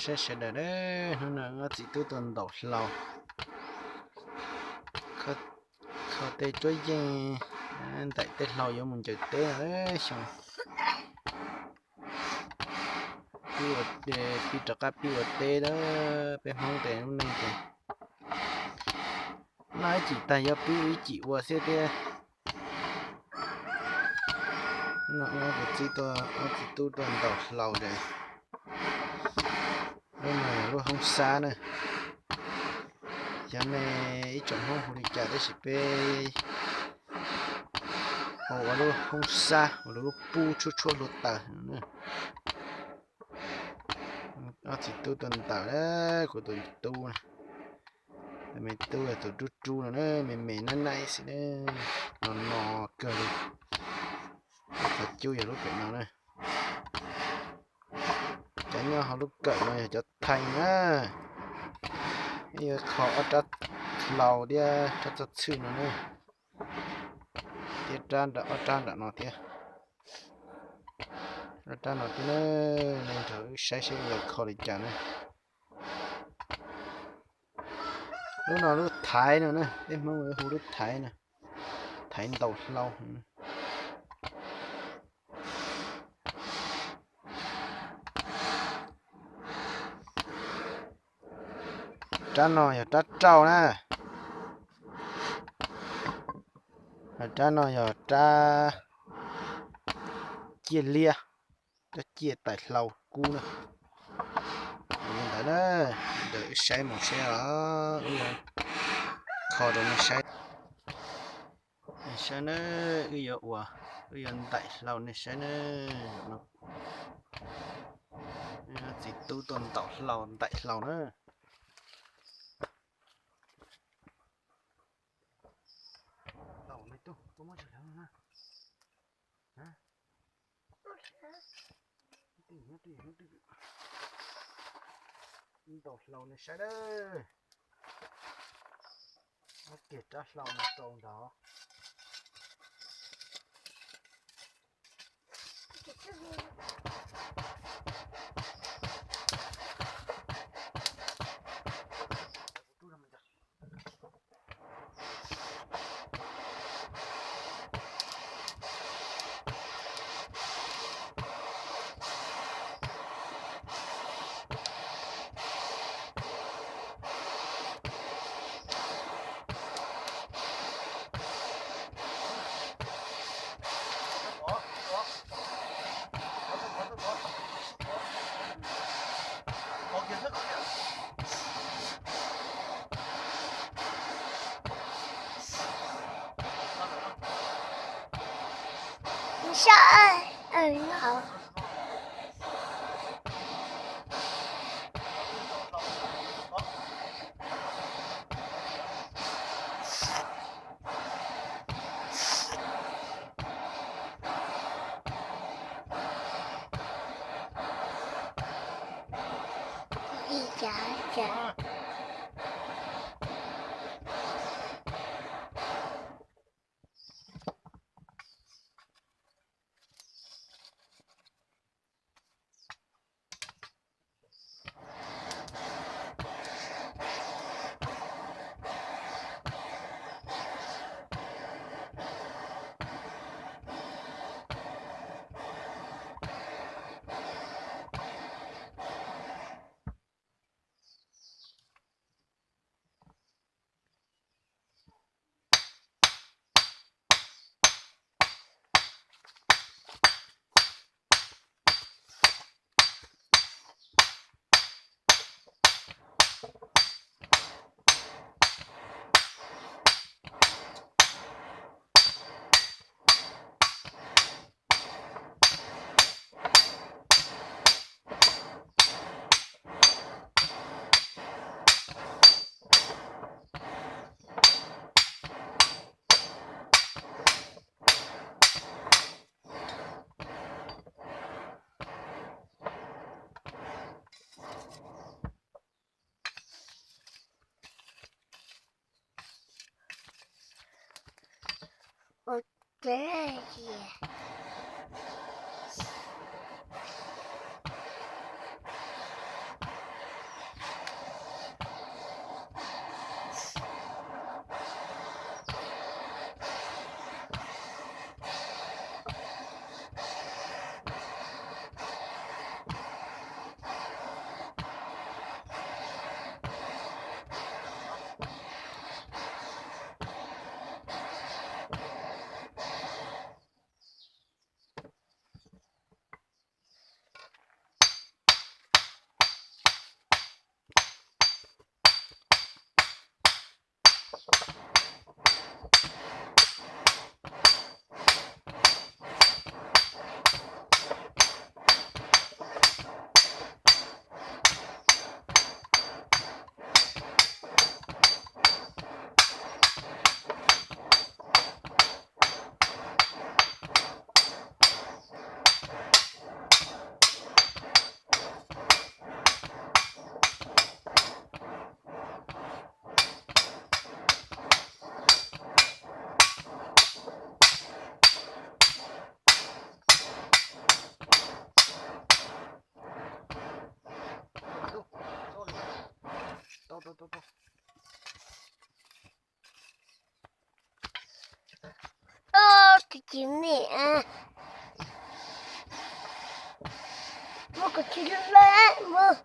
Sawv daws, hnub no ob txiv tub tuaj ntaus hlau, kho tej cuab yeej, ntaim tej hlau yuav mus ncaws teb no xyoo. Pib rov qab pib ua teb na, peb Hmoob tes lub neej ces noj ib cim tag yuav pib ib cim ua xwb thiab. No ob txiv tub tuaj ntaus hlau ces lub no yog lub hoob xab na. Xyov nej ib tsoom Hmoob hu li cas tab sis peb hu ua lub hoob xab, ua lub pub tshuab tshuab hluav taws. Ob txiv tub tuaj ntaus, kuv tus tub, tus me tub yog tus rub rub no na, me me nab naib xwb na, no no kawg li. Qhov cub yog lub pem no na. Cov nyob hauv lub kawm no yog cov thaiv na. Yuav kho ob rab hlau thiab rab txoj txhwj no na, thiab rab nram, ob rab nram no thiab, ob rab no thiab na. Nej nrog wb saib seb yuav kho li cas na. Lub no lub thaiv no na, peb Hmoob hu lub thaiv na, thaiv ntaus hlau. Rab no yog rab rauj na, rab no yog rab ciaj liab, rab ciaj tais hlau kub na. Li ntawd na, wb saib mus seb os, wb yuav kho rau nej saib. Nej saib na, wb yuav ua, wb yuav ntaim hlau nej saib na. Txiv tub tuaj ntaus hlau, ntaim hlau na. Ntaus hlau nej saib na. Muab kiag rab hlau no rau nrad. Tus tsis me, muab kom tsis lawm, muab.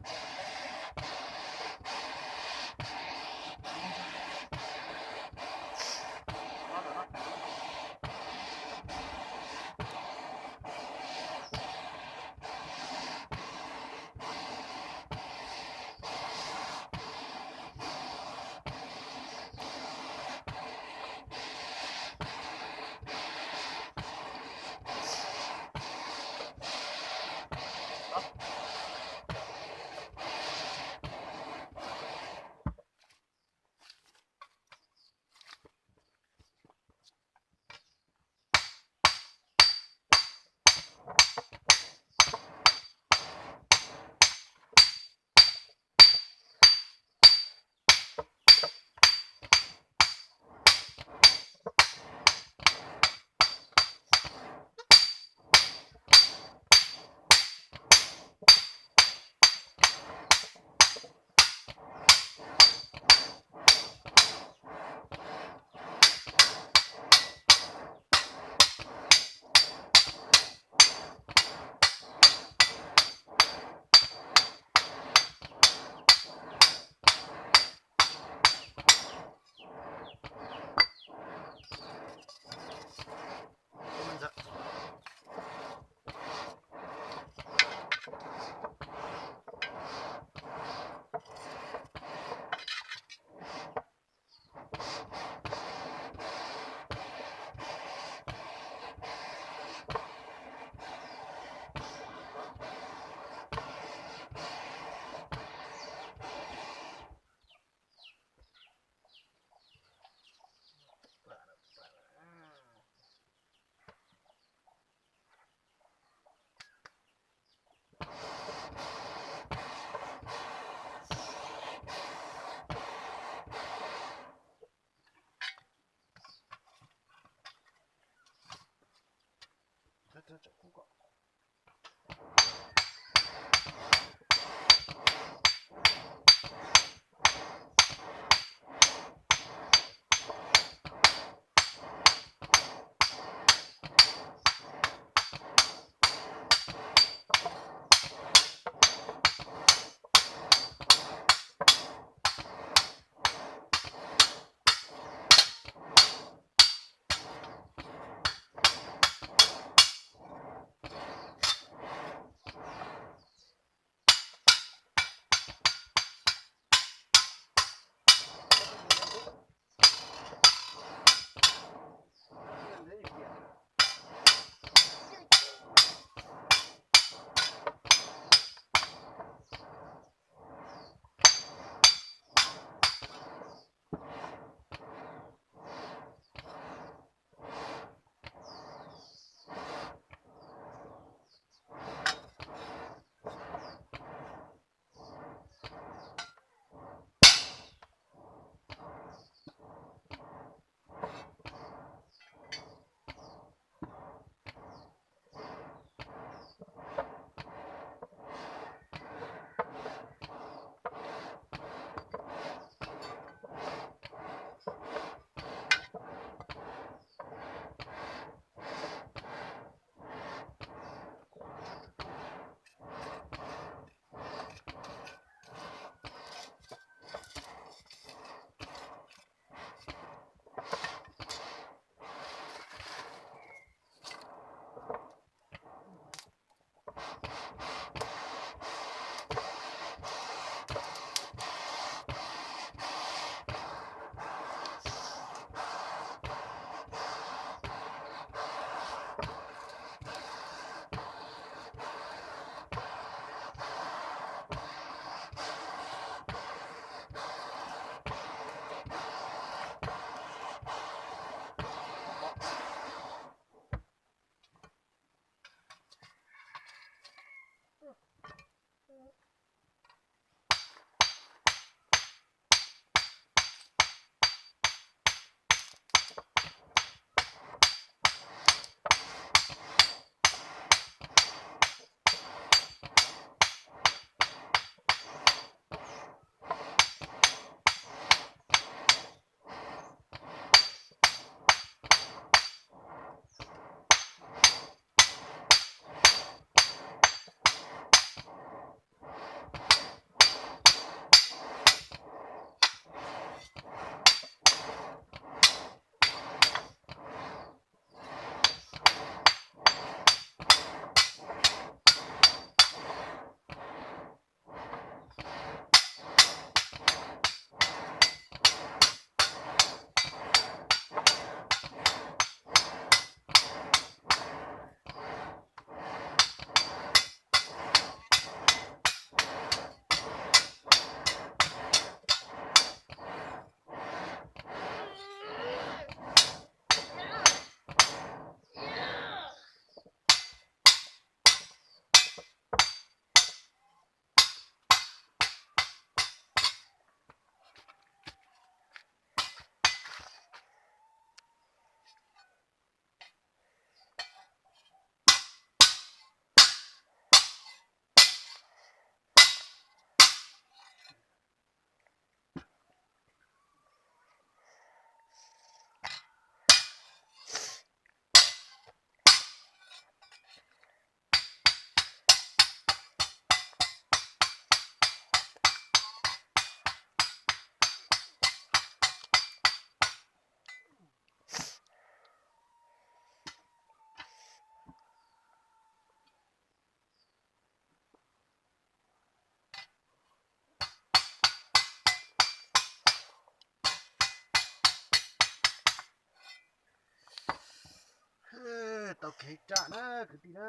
Kev raj na kwv tij na.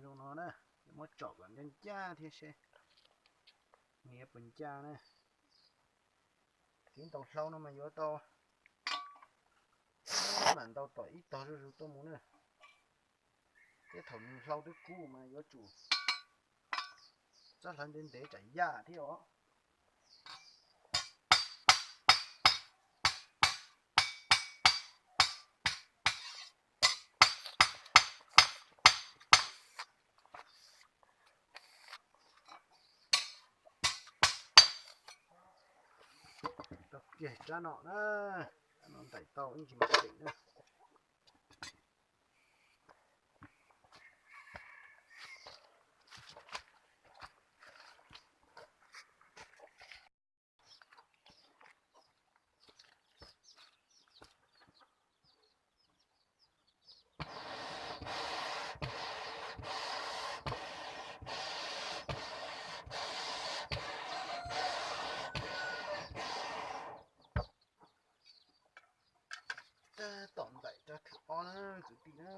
Zoo no na, muab tsom kom ncaj ncaj thiab seb nws yuav puas ncaj na. Kev ntaus hlau no mas yuav tau, mam ntaus tom ib tog zuj zus tuaj mus na. Thiab thaum nws hlau twb kub mas yuav tsum txawb hlawv ntev ntev tsam yaj thiab os. Tau kiag rab no na, rab no ntaim tau ib ntsis mas xeem na. Tab tom ntaim rab thib ob na kwv tij na.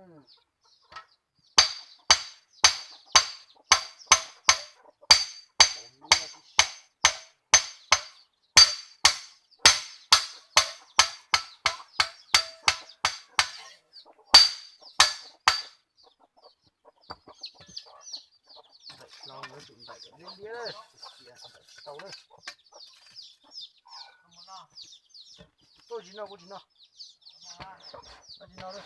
Ntaim hlau yuav tsum ntaim kom liab liab, ntaim tsis tau na. Tuaj tsis noj kuv tsis noj. Noj tsis noj na.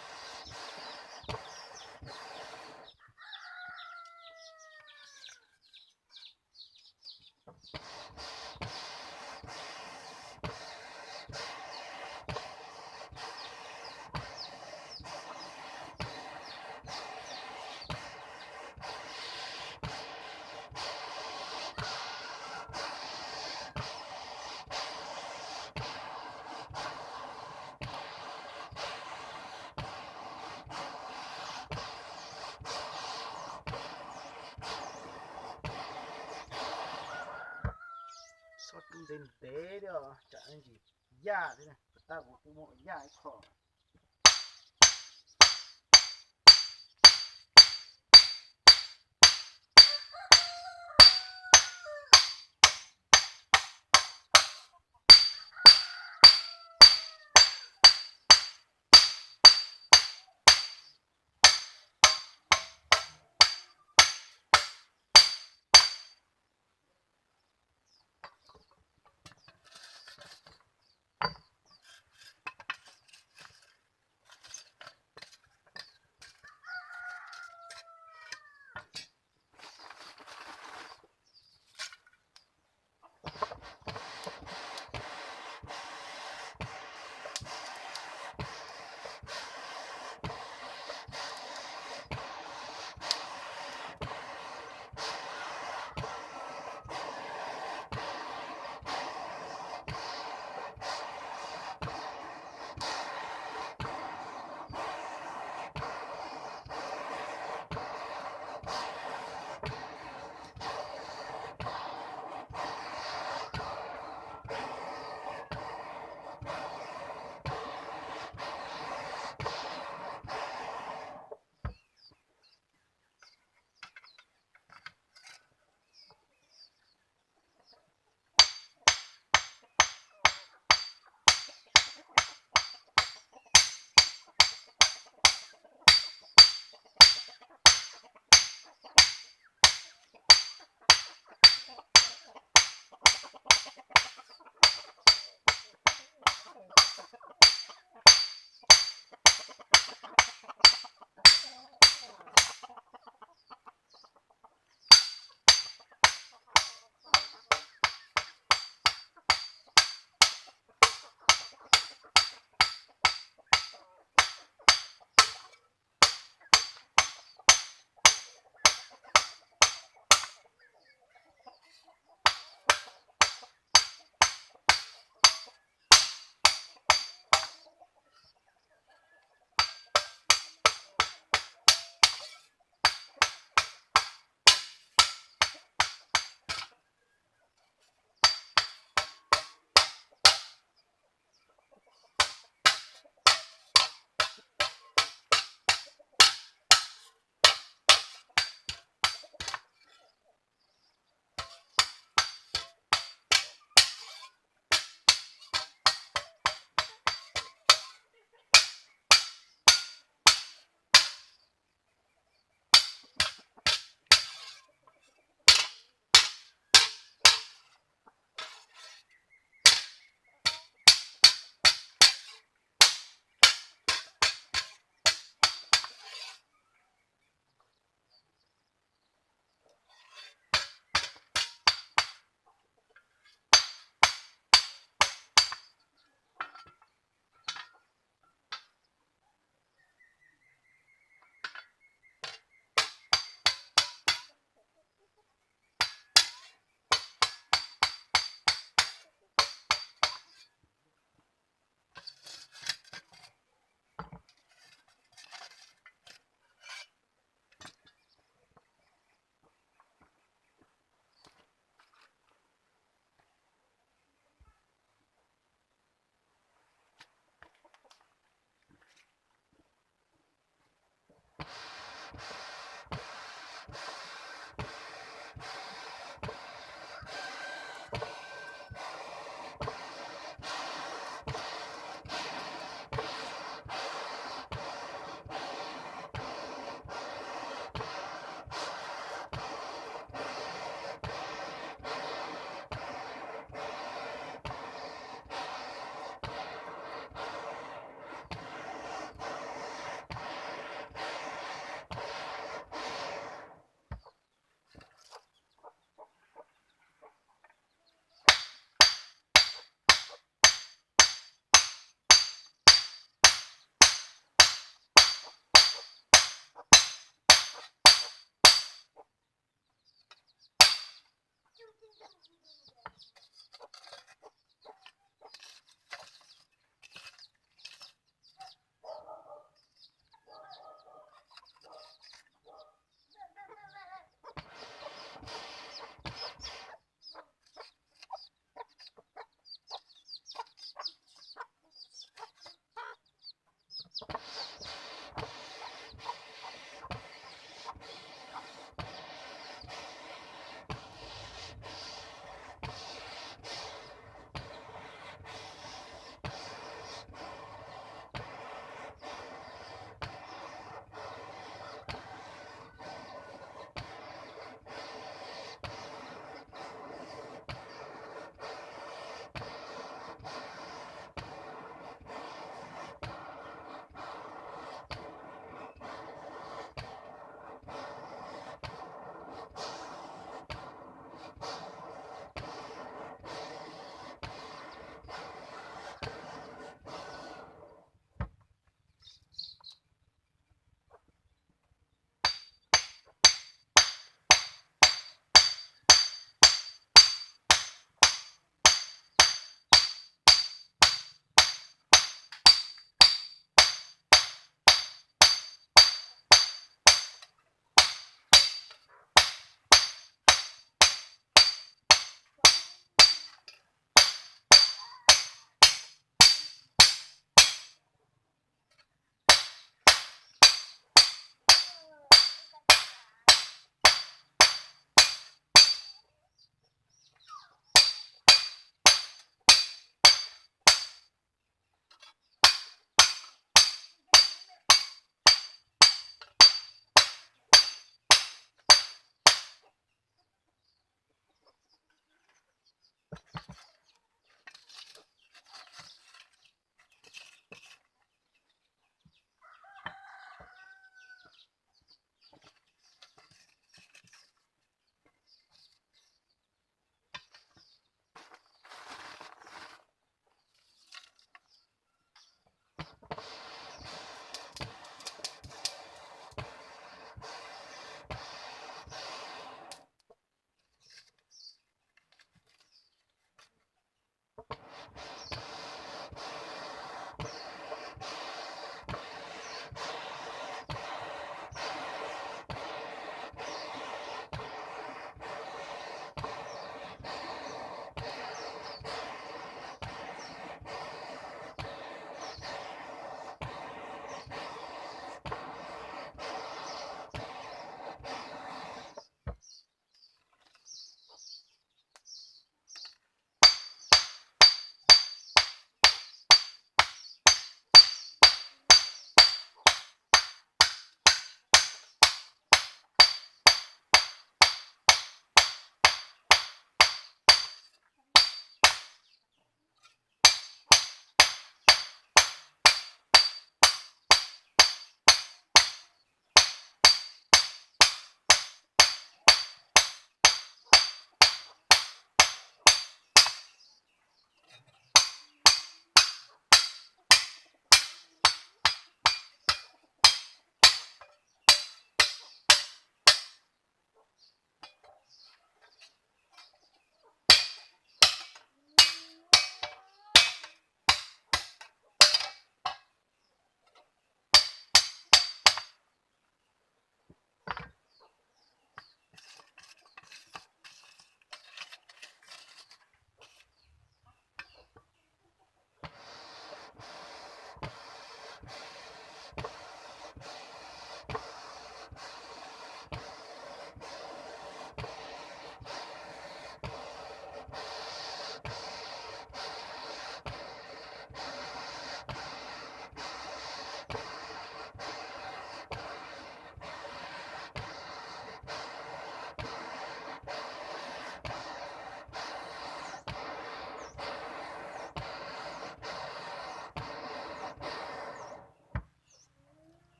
Xob rub ntev ntev thiab tsam ntsis yaj thiab, tab kuv kuj muaj yaj ib qho.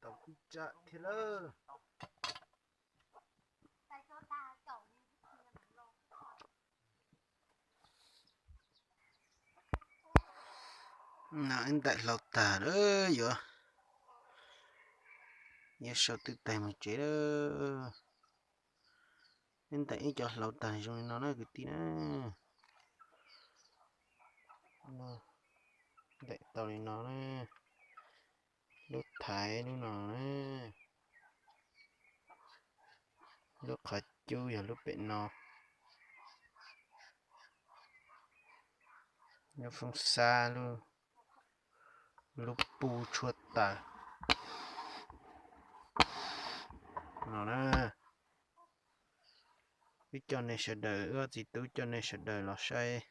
Tau kuj tsam thiab lawm. No ib ntaim hlau tag lawm yuav, yuav sau twb tais mus tsev lawm. Ib ntaim ib co hlau tag zoo li no na kwv tij na. Ntaim tau li no na. Lub thaiv lub no na. Lub qhov cub yog lub pem no. Lub foob xab, lub, lub pub tshuab taws no na. Wb coj nej sawv daws, wb ob txiv tub coj nej sawv daws los saib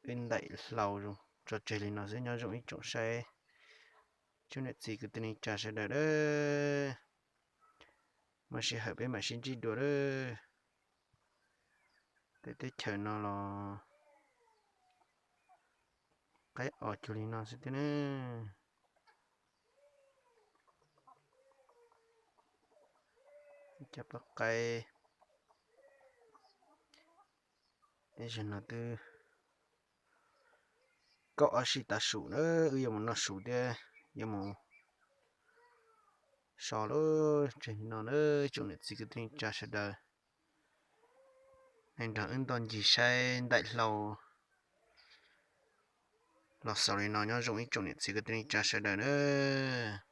wb ntaim hlau zoo tso tseg li no xwb, nyob zoo ib tsoom saib, tsoom niam txiv kwv tij neej tsa sawv daws a. Muaj sij hawm peb mam sib ntsib dua lawm. Tej teb chaws no los qaib os cuag li no xwb thiab na. Cov pab qaib zaum no twb kaum ob sij tav su na, wb yuav mus noj su thiab yuav mus so lub tsev no na, tsoom niam txiv kwv tij neej tsa sawv daws. Nej nrog wb nto ncig saib ntaim hlau los xaus li no, nyob zoo ib tsoom niam txiv kwv tij neej tsa sawv daws nawb.